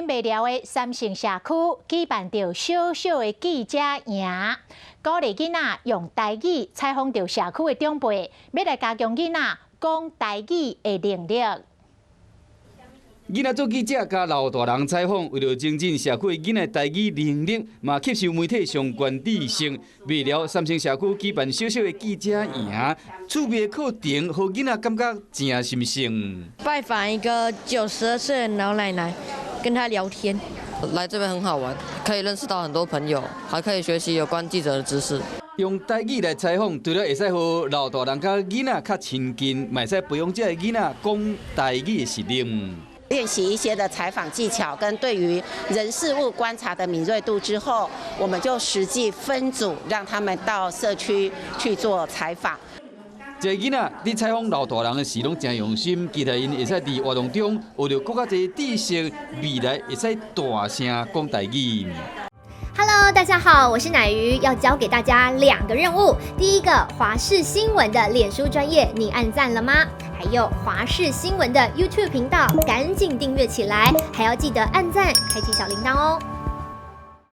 恁麥寮的三星社區舉辦著小小的記者營，鼓勵囡仔用台語採訪著社區的長輩，欲來加強囡仔講台語的能力。囡仔做記者，佮老大人採訪，為著增進社區囡仔台語能力，嘛吸收媒體相關知識。麥寮三星社區舉辦小小的記者營，趣味的課程，予囡仔感覺誠新鮮。拜訪一個92歲的老奶奶，跟她聊天。來這邊很好玩，可以認識到很多朋友，還可以學習有關記者的知識。用台語來採訪，除了會使予老大人佮囡仔較親近，嘛會使培養這个囡仔講台語的實力。練習一些的採訪技巧，跟對於人事物觀察的敏銳度之後，我們就實際分組，讓他們到社區去做採訪。這个囡仔佇採訪老大人的時，攏誠用心，期待𪜶會使佇活動中學著閣較濟知識，未來會使大聲講台語。 Hello，大家好，我是乃瑜，要教給大家兩個任務。第一個，華視新聞的臉書專頁，你按讚了嗎？還有華視新聞的 YouTube 頻道，趕緊訂閱起來，還要記得按讚，開啟小鈴鐺哦。